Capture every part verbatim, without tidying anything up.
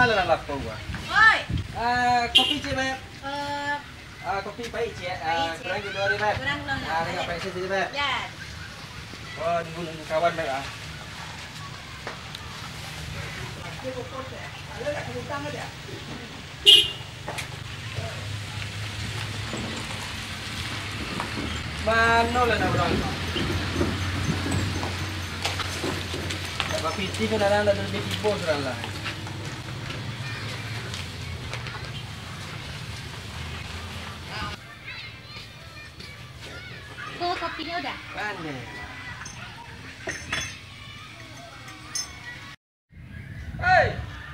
Alah, lapar gua. Oi. Ah, kopi, Cik, Beb. Eh, Ah, kopi paik, Cik. Ah, paik, Cik. Kurang gula, Beb. Kurang gula, ah, Beb. Paik sajo, Beb. Ya. Oh, nunggu, nunggu kawan, Beb, ah. Mano lah nak urang? Dapat pitih kan, anak dah lebih tibo surang lah. Ko kopinyo udah? Pandai. Hei,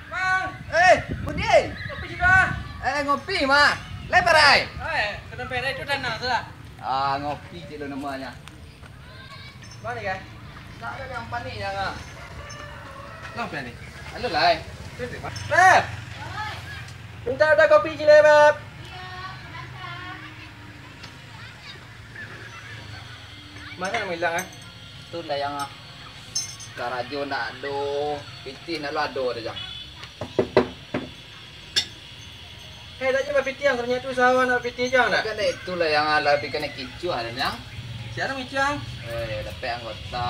Mang. Eh, Budi. Kopi sudah? Eh, ngopi mah. Lai parai? Eh, kena parai tu tanah tu lah. Ah, ngopi je lo namanya. Mano, Kak? Nak ado nan panik, Jang, ah. Lah, Beb, ni. Alo, lai. Beb! Mintak ado kopi ciek, Beb. Masa nak ilang, ah? Tu lah, Jang, ah. Karajo ndak ado, pitih ndak lo ado dah, Jang. Eh, dak jan bapitih, sabanyak tu usaho nak bapitih, Jang, dak? Bukan itulah yang lah bikin kicuah dah, Jang. Siapa kicuah, Jang? Eh, dapek anggota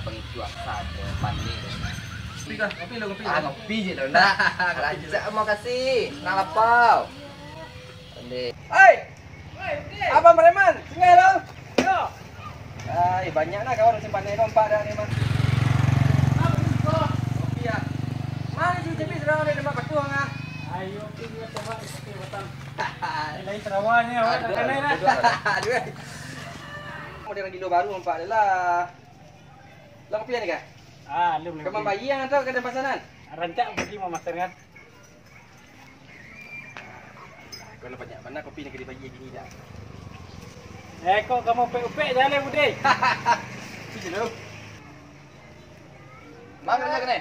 pangicuah sado, panik. Kopi kah? Kopi lo, kopi lo. Ah, kopi je lo, ndak. Rancak, makasih. Nak lapau. Pandai. Hai! Abang Preman, singgah lo. Yo. Ai, banyak nah kawan simpan air kompak dah ni, Mang. Kopi ah. Mano si Cepi surang dari Demak Patuang ah? Ayo, kopi dia tembak, kopi batang. Lain Sarawak ni, awak tak Aduh, kenal lah. Aduh, aduh. Model gilo baru nampak dia lah. Lah kopi ni kah? Ah, alun. Kau mambayar atau kena pasanan? Rancak bagi mamasan kan? Kau lah banyak bana kopi nan ka dibagi bini dah. Eh, kok kamu upek-upek jaleh, Budi? Sini dulu. Bang, kerja kene?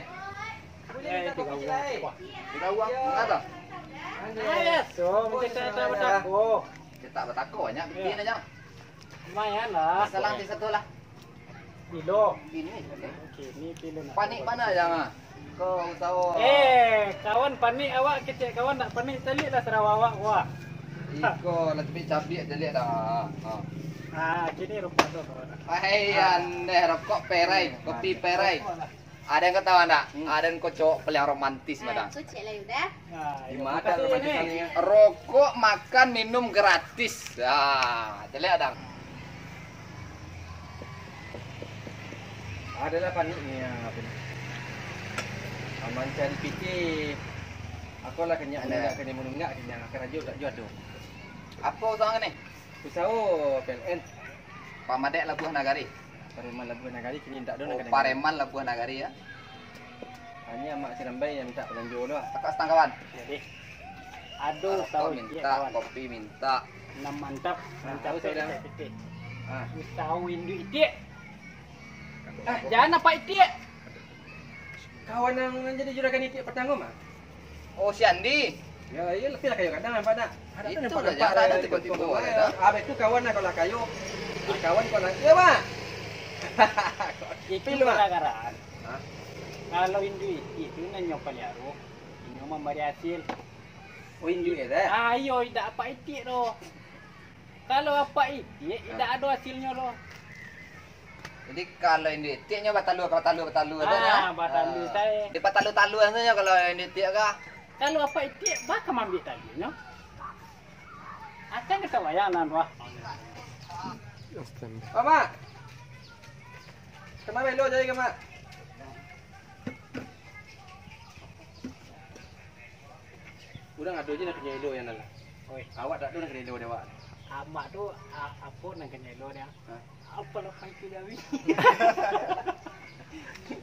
Eh, tiga uang. Tiga uang, mangga tu? Ah, ya, so, minta saya tak batako. Kita tak batako, banyak bikin aja. Lumayan lah. Salang di satu lah. Bilo. Bini. Oke, ni bilo nak. Panik mana, Jang, ah? Kau usaho. Eh, kawan panik awak kecek kawan, nak panik caliak lah Sarawak awak, wah. Iko lah tapi cabiak caliak dah. Ha. Ah, kini rokok tu, kawan. Hai, ah. Andeh rokok perai, kopi perai. Rokok lah. Ada yang kau tahu ndak? Hmm. Ada yang kau cowok paling romantis, ah, madam. Aku cek lah, udah. Nah, di mana romantis ni? Rokok, makan, minum gratis. Ah, caliak, Dang. Adalah panik ni, ah, apa ni? Ah, mancari pitih. Aku lah kenyang, ada. Nunggak, kena menunggak, kenyang. Karajo tak jual tu. Apa usaha ni? Usaha P L N. Pamadek Labuah Nagari. Pareman Labuah Nagari kini indak ado nan. Oh, ka dengar. Pareman Labuah Nagari, ya. Hanya Mak Sirambai yang minta palanjo tu lah. Takak satang kawan. Jadi, ado rokok usaho minta, kawan. Kopi minta. Nan mantap, ah, mantap apa tu, Dang? Pitih. Ah. Usaho induak itiak. Ah, jan apak itiak. Kawan nan, nan jadi juragan itiak patang ko mah. Oh, si Andi. Ya, iya, tapi lah kayo kadang nampak tak? Ada tu. Itu nampak lah, nampak jangan ada tiba-tiba ada, ada. Abis tu kawan lah kalau kayo. Ah, kawan kalau, iya, Mak. Itu Mak. Gara-gara. Hah? Kalau induak itiak tu nan nyo paliaro, inyo mambari hasil. Oh, induak itiak, eh? Ah, iyo, indak apak itiak doh. Kalau apak itiak, indak ado hasilnyo lo. Jadi, kalau induak itiak nyo batalua, batalua, batalua tu, ah, nyo. Batalua, ah, sae. Di batalua-talua tu nyo kalau induak itiak ka. Kalau apak itiak, baa ka maambiak taluanyo? Akan ka sabayang nan wah. Bapak. Kama belo cari ka, Mak? Urang ado je nan kanai elo yang nan lah. Oi. Awak tak ado nan kanai elo dek awak. Amak tu, a-, apo nan kanai elo dia? Hah? Apo lah pai tu jawi?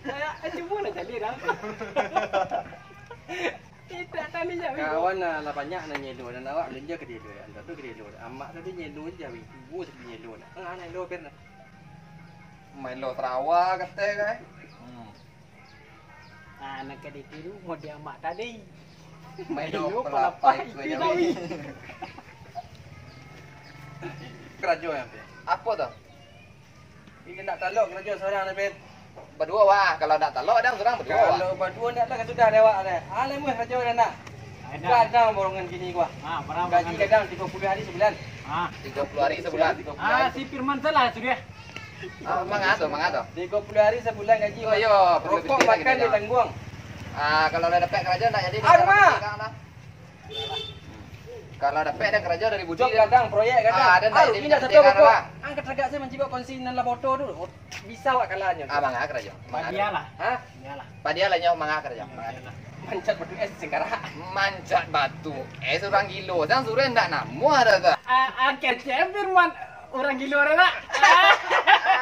Kayak, eh, cubo lah cari dah. Tidak tadi jawi. Kawan lah, lah banyak nan nyelo, dan awak belanja kanai elo, ya. Anda tu kanai elo. Amak tadi nyelo je jawi. Cubo sakali nyelo nak. Ah, nyelo per nak. Main lo terawa kata kan. Hmm. Ah, nan ka ditiru model amak tadi. Main lo palapai ko jawi. Karajo yang pe. Apo tu? Ini nak talok karajo sorang ni, Pin. Baduo, wah. Kalau ndak talok, dang, surang baduo, wah. Kalau baduo ndak lah, sudah deh, wak, deh. Alai muah karajo deh, ndak. Gadang borongan kini, wah. Ah, barang gaji borongan. Gadang tigo puluah hari sabulan. Ah. Tigo puluah hari sabulan. Ah, si Firman salah tu dia. Ah, manga tu, manga tu. Tigo puluah hari sabulan gaji, wah. Oh, iyo, perlu rokok makan ditangguang. Ah, kalau lah dapek karajo, ndak jadi. Aduh, Mak. Kalau dapek dah karajo dari Budi. Job gadang, proyek gadang. Ah, ado ndak? Aduh, indak satu pokok. Angkat tagak sajo mancibok konsi nan lah boto tu. Bisa awak kalah nyo. Ah, manga karajo. Manga. Padialah. Hah? Padialah. Padialah nyo, manga karajo. Manga. Mancak batu es singkarak. Mancak batu es urang gilo. Sang surang ndak namuah dah tu. Ah, angkat sajo Firman urang gilo dah, nak.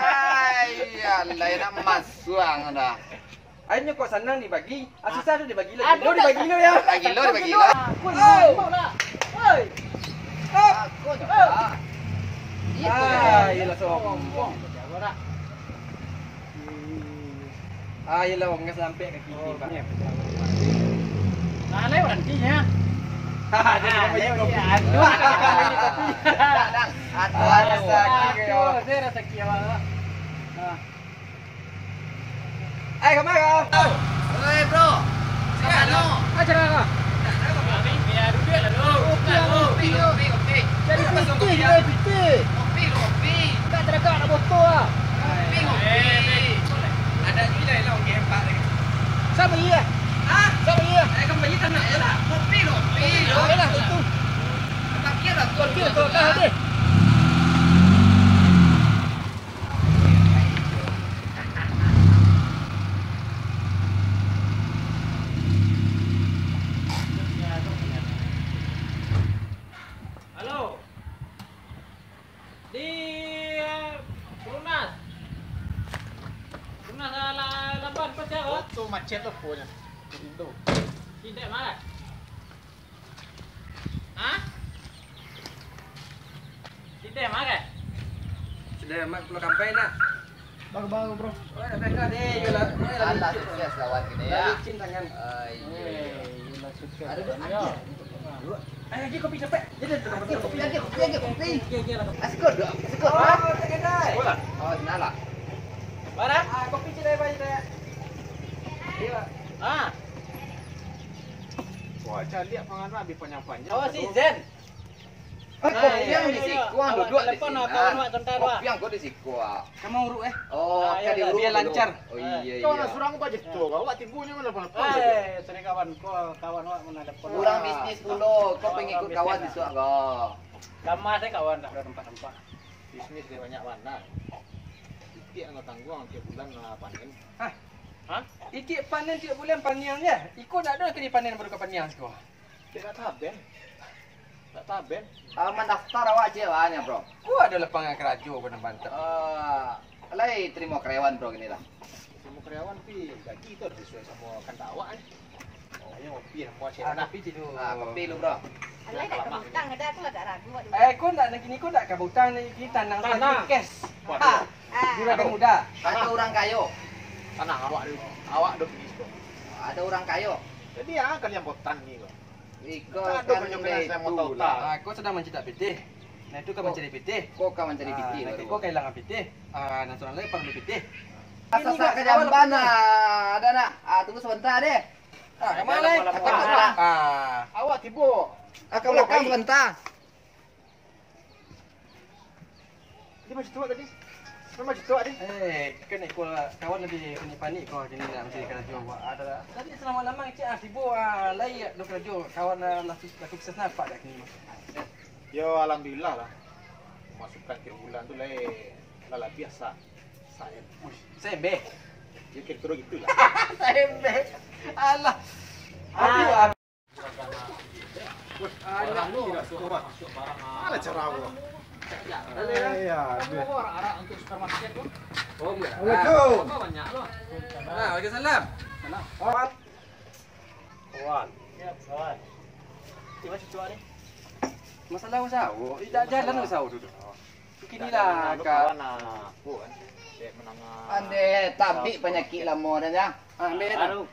Ai, alah, nak masuang dah. Ai nyo kok sanang dibagi, ah, susah tu dibagi lah. Aduh, gilo dibagi lo yo. Lah gilo dibagi lo. Aku nyo lah. Oi. Aku nyo lah. Itu. Ah, iyolah sombong. Ah, iyolah, wong sampek kaki ni, Pak. Nah, lai barantinyo. Haha, jadi aduh, aduh. Aduh, aduh, aduh, aduh. Aduh, saya rasaki awak. Ah. Eh, kama ko? Oi, bro. Siap, no. Acara ko? Kopi, kopi, kopi. Cari pitih, cari pitih. Kopi, kopi. Tak teragak nak botol lah. Kopi, kopi. Ada juga lah, orang hebat lagi. Sama iya. Hah? Sama iya. Eh, kembali tanah je lah. Kopi, kopi. Kopi lah, itu. Parkir lah, parkir tu, dah habis. Halo. Di, eh, Perumnas. Perumnas, ah, la-, lapan, pas ya, Bang? Oto macet lo pokoknya. Indo. Tidak marah. Hah? Sudah, Mak, kan? Sudah, Mak, pulang kampai, nak. Baru-baru, bro. Oh, nak tengok deh, yolah. Oh, yolah. Alah, licin, sukses kawan kini, ya. Licin tangan. Ah, iya, iya. Eh, yolah, sukses. Ada, ada. Ayo, lagi kopi cepet. Jadi, kopi, kopi, lagi, kopi, lagi, kopi. Iya, iya, iya, lah, kopi. Asyik dulu, asyik dulu. Oh, tak kena. Bola. Oh, sini lah. Mana? Ah, kopi cili aja, ya. Iya. Ah. Wah, caliak panganan habis panjang-panjang. Oh, si Zen. Eh, kopi yang di siko, ah, duduk di siko. Kopi yang ko di siko, ah. Kamu uruk, eh? Oh, ah, kan iya, diuruk dia dulu. Lancar. Oh, iya, iya. Kau nak surang apa je tu? Awak timbulnya mana pun apa je? Eh, sorry kawan, ko kawan awak mana telepon. Urang bisnis pulo, kau pengen ikut kawan di suak ko. Kamar saya kawan tak ada tempat-tempat. Bisnis dia banyak mana? Titik yang tangguang tiap bulan lah panen. Hah? Hah? Ikik panen tiap bulan paniang je. Iko ndak ado tadi panen baru ka paniang siko. Dek, ndak taben. Ndak taben. Ah, mandaftar awak je lah nyo, bro. Ko ado lapangan karajo ko nan mantap. Ah, lai tarimo karyawan, bro, kini lah. Tarimo karyawan, tapi gaji tu harus sesuai samo kandak awak, eh. Oh, ayo ngopi lah, muat cewek. Ah, kopi dulu. Ah, kopi dulu, bro. Alai dak ka butang, ado aku lah agak ragu, aduh. Eh, ko ndak, kini ko ndak ka butang, kini tanang. Tanang. Cash. Waduh. Ha. Ah. Juragan muda. Ado urang kayo. Tanang awak dulu. Awak dulu pergi situ. Ado urang kayo. Jadi, ah, kalian botan ni ko. Iko kan itu lah. Ah, ko sadang mancari pitih. Nah, itu ka mancari pitih. Ko ka mancari pitih baru. Ko kahilangan pitih. Ah, nan surang lai paralu pitih. Asa ka jamban, ah, ado nak. Ah, tunggu sabanta deh. Ah, ka ma lai? Lapor, lapor, lapor. Ah. Awak tibo. Ah, ka balakang sabanta. Dia macam tu tadi. Dia macam tu tadi. Eh, kan iko kawan lagi panik-panik ko kini nak mancari karajo awak. Ado lah. Tadi salamo lamang cek ah tibo, ah, lai ado karajo. Kawan, ah, lah su-, lah sukses nampak dak kini mah. Yo, alhamdulillah lah. Masukan tiap bulan tu lai lah labiah sa-, sa-, em. Wih, saember. Yo, kiro-kiro gitulah. Saember. Alah. Aduh, ah. Alah, cara awak. Iya, aduh. Assalamualaikum. Ah, waalaikumsalam. Salam. Wan. Wan. Masalah usaha, indak jalan usaha tu. Kini lah, kawan, ah, aku kan. Dek menengah. Ande tabik panyakik lamo dah, Nyang. Ah, ambil dah. Aduh.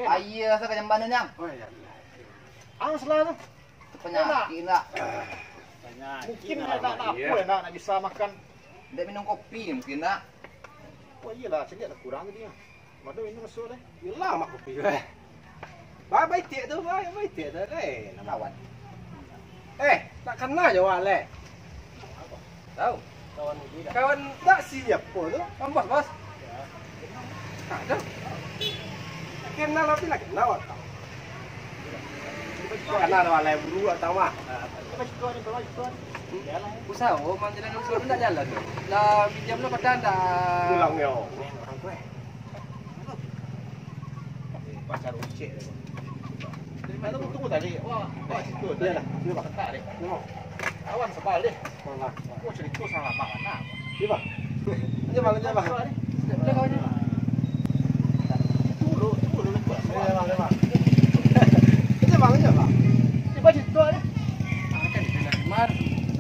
Aia asa ka jamban, Nyang. Oh, iya. Ang salah tu. Panyakik nak. Mungkin nak, nak, nak apa nak, nak bisa makan. Ndak minum kopi mungkin nak. Oh iyolah, caliak lah kurang tadi ah. Mado minum susu deh. Yo lah, mak kopi weh. Ba-, baitik tu, ba-, baitik tu, eh, nak kawan. Eh, nak kenal jo awak, leh. Tahu? Kawan Budi dah. Kawan tak siapa tu? Kawan bos, bos. Ada. Kenal tapi nak kenal tak? Karena ada alai buru atau mah. Usaha, oh, manjalan usaha tu ndak jalan tu. Lah, pinjam lo padahal ndak. Pulang yo. Pacar ucik tu. Dari mana tu tunggu tadi? Wah, wah situ. Iya dah, iya, Bang. Sebentar deh. Iya, Bang. Kawan sebal deh. Mana? Oh, cerita salah mak mana? Iya, Bang. Iya, Bang, iya, Bang. Iya, Bang, iya, Bang. Iya, Bang. Iya, Bang, iya, Bang. Coba cerita deh. Ah, kan itu dah kemar.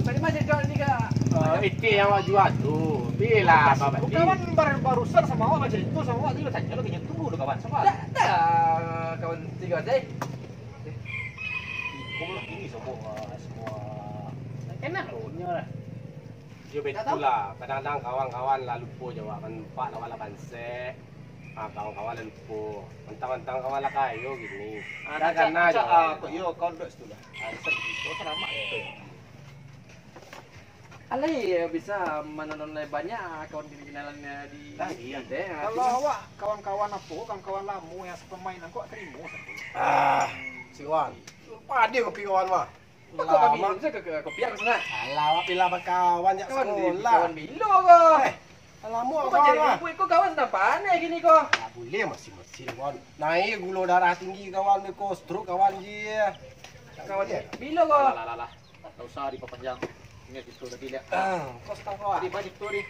Tadi masih jual ni, Kak. Oh, itu yang awak jual tu. Bilah, Bang. Kawan bar-, barusan sama awak, bacerita sama awak, tadi batanyo lo, kayaknya tunggu lo kawan sama. Dah, dah, kawan tiga deh. Kau belum ini semua, semua. Kena lo nyo lah. Yo, betul lah. Kadang-kadang kawan-kawan lah lupo jo awak, nampak lah awak lah bansaik. Ah, kawan-kawan lah lupo. Mentang-mentang kawan lah kayo gini. Ah, dah, cak, kena cak, jo ah, awak. Kok iyo, kawan duduk situ lah. Ah, bisa begitu, selamat gitu. Alai, bisa manonon lai banyak kawan kini kenalan di, ah, iya, deh. Kalau awak kawan-kawan apo, kawan-kawan lamo yang sapamain, kok tarimo satu? Ah, si Wan. Lupa dia kopi kawan mah. Kok kami minum sajo ke, ke kopi aku sana? Alah, awak bilang bakawan jak sekolah. Kawan bilo ko? Eh, lamo kawan lah. Kok kawan sadang paneh gini ko? Tak boleh masih-masih kawan. Naik gulo darah tinggi kawan, ko stroke kawan je. Kawan bilo ko? Alah, alah, alah. Tak usah dipapanjang. Ingat itu tadi lihat. Ah, kau tahu kawan. Tadi banyak tu ni.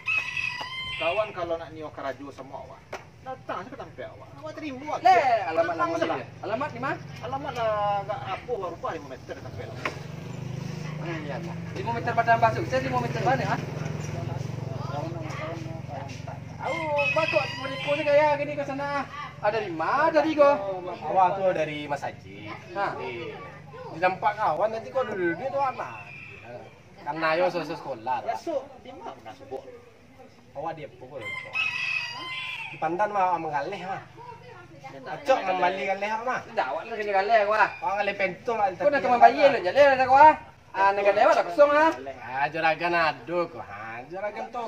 Kawan kalau nak nio karajo sama awak. Datang sajo ka tampek awak. Awak tarimo. Leh, alamat lamo ni. Alamat di ma? Alamat lah agak rapuah, baru limo meter tampek lah. Ah, iyo lah. Limo meter padang basuh. Saya limo meter mana, ah? Au, bakok mereka ni gaya gini ke sana. Ada di ma tadi ko? Awak tu dari masajik. Ha. Di, di nampak kawan nanti ko dulu dia tu anak. Karena yo selesai sekolah. Masuk di ma pernah subuh? Awak di apo ko? Di pandan mah awak manggaleh mah. Acok mambali galeh awak mah. Indak, awak lah kini galeh awak. Awak galeh pentol lah. Ko nak ka mambali lo jaleh lah awak. Ah, nak galeh awak lah kosong ah. Ah, juragan ado ko. Ha, juragan tu.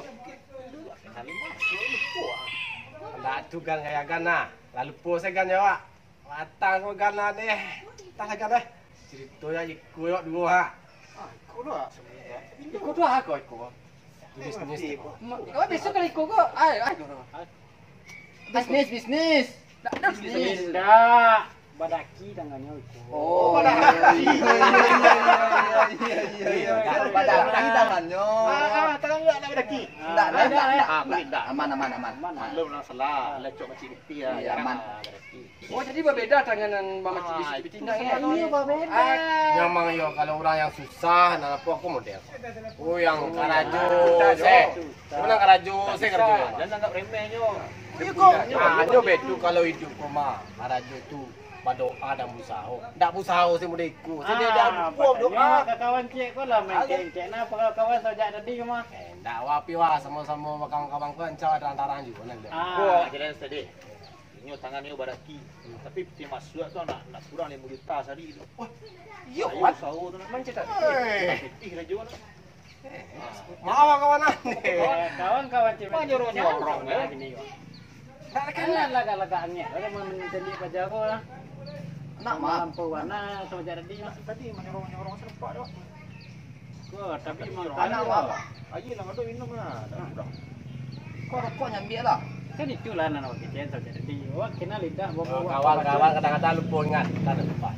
Indak tu gan gaya gan ah. Lah lupo se gan awak. Matang ko gan ah. Tah lah gan ah. Cerito yo iko yo duo ha. Ah, iko tu ah. Iko tu ah ko iko. Bisnis. Ma-, oh, besok kalau iko ko. Ai, ai. Bisnis, bisnis. Ndak ada bisnis. Indak. Badaki tangannyo iko. Oh, badaki. Iyo, iyo, iyo. Badaki tangannyo. Ah, ah, tangan ndak, ndak badaki. Ndak, ndak, ndak, ndak. Ah, ndak. Aman, aman, aman. Aman. Maklum lah, salah. Lecok macik pitih lah. Iyo, aman. Ah, badaki. Oh, jadi babeda tangan nan mamacik pitih. Iyo, babeda. Ah, memang yo, kalau urang yang susah, nan apo, aku model. Oh, yang karajo, se. Cuma nan karajo, se karajo. Jan anggap remeh nyo. Iyo, kok. Ah, nyo betu kalau iduik ko mah. Karajo tu badoa dan busaho. Ndak busaho se model iko. Se dia dah lupo doa. Ka kawan ciek ko lah main kek-kek. Nah, kalau kawan sajak tadi ko mah. Eh, ndak wapi wah, samo-samo kawan-kawan ko ancau tarang-tarang juo nan dia. Ah, jelas tadi. Inyo tangan inyo badaki, tapi pitih masuak tu nak, nak kurang limo juta sahari tu. Wah, iyo, Wan. Usaho tu nak. Mancet tak? Hei. Pitih lah juo tu. Maaf, kawan, ah. Kawan-kawan cuma nyorong-nyorong, ya. Gini, Wan. Tak ada kan? Alah, lagak-lagak angin. Ada mau mencari pajar ko lah. Nak, Mak. Malam pun warna sama jadi. Tadi menyorong-nyorong serupa tu. Ko, tapi mah anak awak. Ayo lah, kau minum lah. Dah kurang. Kau rokok nyambiak lah. Kan itulah nan awak kecekan sajo tadi. Awak kenal lidah, bawa kawan-kawan kadang-kadang lupo ingat. Kan lupo.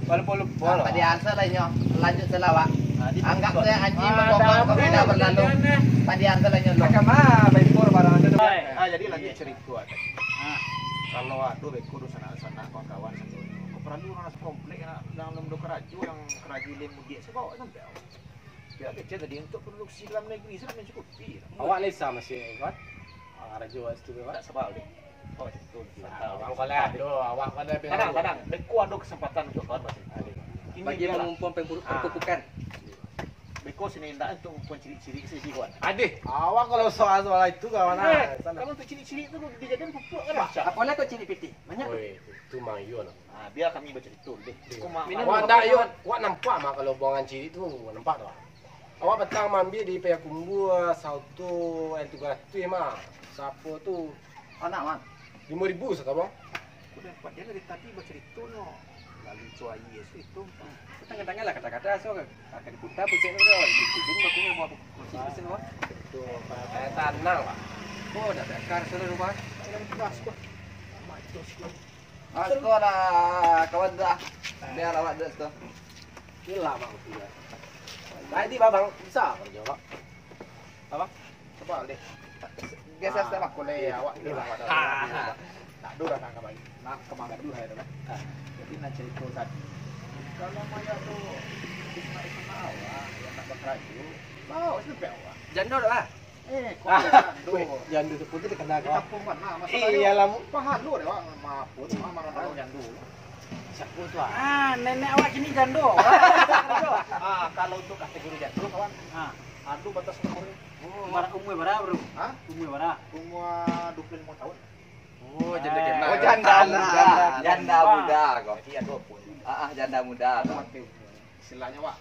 Walaupun lupo lah. Tadi answer lah inyo. Lanjut salah, Wak. Anggap saja anjing berbohong, kau tidak berlalu. Tadi answer lah inyo. Akan mah, baimpor barang tu. Ah, jadi lanjut cerita tadi. Kalau ado beko tu sanak-sanak kawan-kawan satu. Kau perlu orang komplek nak dalam do karajo yang karajo lemu Biak sabawa sampai awak. Biak kecil tadi untuk produksi dalam negeri sudah mencukupi. Awak lesa masih kuat. Ah, karajo awak situ kuat. Tak sebab deh. Oh, betul. Abang kalau ado, awak pada bilang. Kadang, kadang. Beko ado kesempatan untuk kawan masih. Bagi yang mumpung perkupukan. Beko sini indak untuak ukuran cirik-cirik sih, kawan. Adih. Awak kalau soal-soal itu, kawan, eh, ah, kalau untuak cirik-cirik tu dijadian pupuk kan, Bang? Apolah kok cirik pitih? Banyak tu. Oi, itu mah iyo lah. Ah, biar kami bacarito deh. Iyo. Kok ma-, minum awak dulu, ndak, yo, kawan. Awak nampak mah kalau buangan cirik tu, nampak tu. Awak patang maambiak di Payakumbuah, Sauto, L tiga ratus mah. Sapo tu? Anak, Wan. Limo ribu sakabang. Udah, Pak, dia dari tadi bacarito no. Lalu cuai, ya, itu. Tangah-tangah lah kata-kata, so, akan diputar puncak tu, dah. Di sini, bakunya, buat, buat, buat, buat, buat. Itu, Pak. Eh, tanang, Pak. Oh, dah bakar, so, dah, Pak. Jangan keras, Pak. Amat itu, sih. Ah, sekolah, kawan tu, ah. Biar awak duduk situ. Gila, Bang, gila. Tadi, Bang, bisa kerja, Bang. Apa? Coba, deh. Geser, ah, sepak. Boleh, awak ni lah, awak dah. Ah. Tak ada dah nak kembali. Nak kemana dulu, ya, dah. Ah. Jadi, nak cerita tadi. Kalau maya tu, Ismail sama awak, yang nak berkeraja, bawa sampai awak. Jando dah, Bang? Eh, kok jando? Weh, jando tu pun terkenal, kawan. Kampung mana? Masalah iyalah, mu- pahala deh, Wak. Maaf pun, Wak, marah-marah jando. Siapa tu, ah? Ah, nenek awak kini jando. Ah, kalau untuk kategori jando, kawan. Ah. Ado batas umur. Oh. Bara-, umur bara, bro? Hah? Umur bara? Umur dua puluh lima tahun. Oh, janda kena. Oh, janda muda. Janda muda, kok. Jadi, ado pun. Ah, ah, janda muda, kok. Istilahnyo, Wak.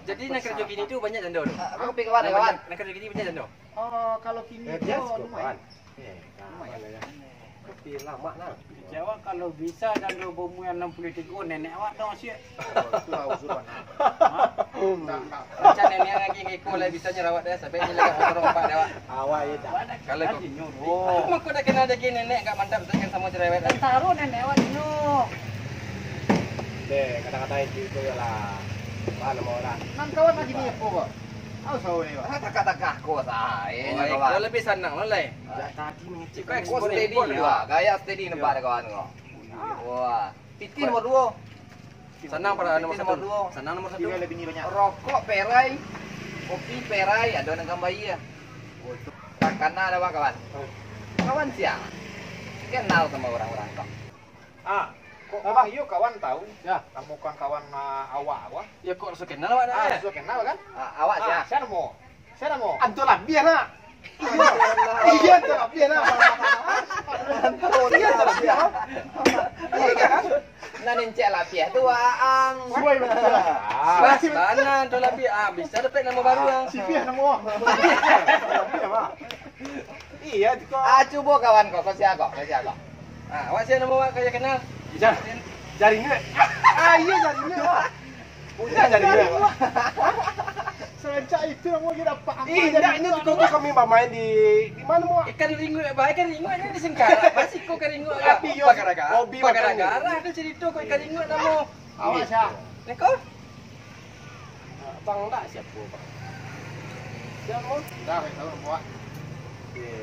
Jadi, nan karajo kini tu banyak jando tu? Ah, aku pikir, kawan, kawan. Nan karajo kini banyak jando? Oh, kalau kini tu lumayan. Eh, lumayan. Tapi lamak nah. Kecewa kalau bisa jando baumua anam puluah tigo, nenek awak dong, siap. Oh, itu lah usul, nah. Hah? Ndak, ndak. Macam nenek lagi ngiko lah bisa nyo rawat deh, sampai ni lagi orang empat deh, Wak. Awak ye dah. Kalau kau Oh. Aku mah kau dah kenal lagi nenek, agak mantap tu kan samo cerewet. Taruh nenek awak dulu. Deh, kata-kata itu, itu lah. Apa nama orang? Nan kawan lagi ni apa, Pak? Au sawo ni, Pak. Ah, takah-takah ko sae, oh, kawan. Kau lebih sanang lo, Lai. Ah. Tadi mengecek. Kau steady juga. Gaya steady nampak dek kawan ko. Wah, pitih nomor duo. Sanang pada nomor satu. Sanang nomor satu. Rokok perai, kopi perai, ado nan kambai ya. Takana dah, kawan. Kawan sia? Kenal samo urang-urang ko. Ah, kok iyo kawan tahu? Ya. Kamu kan kawan, ah, awak, wah. Ya, kok raso kenal awak dah? Ah, raso kenal kan? Ah, awak sia? Sia namo? Sia namo? Anto Labiah, nak. Iyo, Anto Labiah, nak. Iyo, Anto Labiah. Iyo kan? Nan incek Labiah tu, Ang. Suai batua. Ah, bana Anto Labiah. Ah, bisa dapek namo baru, Ang. Sipiah namo. Labiah, Bang. Iyo, tu ko. Ah, cubo kawan ko, ko sia ko, ko sia ko. Ah, awak sia namo awak, ko yo kenal? Ja-, Jaringan. Ah, iyo, Jaringan, Bang. Punyo Jaringan, Bang. Sarancak itu namo lagi dapat. Ih, indak, ini tu kami bamain di, di mano, Bang? Ikan ringuak, Bang. Ikan ringuak ni di Singkarak. Masih ko ikan ringuak, Bang. Tapi yo, hobi makan. Gara-gara tu carito ko ikan ringuak namo. Awak sia? Neko? Bang, ndak siapo, Bang? Siapo? Ndak, ndak tahu, Bang. Oke.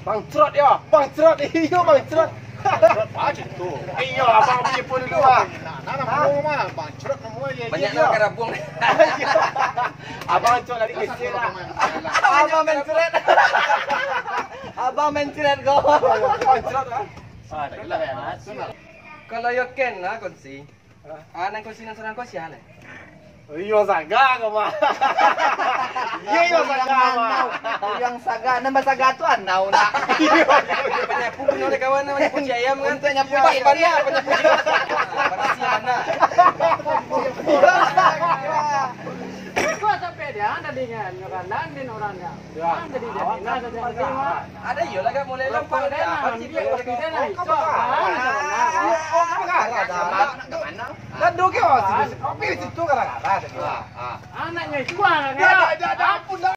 Bang Crot yo, Bang Crot. Iyo, Bang Crot. Bang Crot apo tu? Iyo, abang punyo pun dulu, ah. Nah, nah, namo mah Bang Crot namo ye. Banyak yo. Nak karabuang. Abang Crot dari kecil lah. Abang main Crot. Abang main Crot ko. Bang Crot, ah. Ah, dah gila, ya. Kalau yo ken lah, kongsi. Ah, nan kongsi nan surang ko sia, lai? Iyo, Saga ko mah. Iyo, iyo, Saga mah. Yang Saga, nan basaga tu anau, nak. Panyapu punyo dek kawan, panyapu ci ayam kan? Untuak nyapu ci ayam. Bana, panyapu ci ayam. Bana sia, bana. Kok sampai dia, anda dengar, nyorandan din orang dah. Yo. Ado iyo lah, Kak, mulai lampak dah. Lampak dah, lampak dah. Anak nyo suah, Kak. Yo, yo, yo, ampun lah.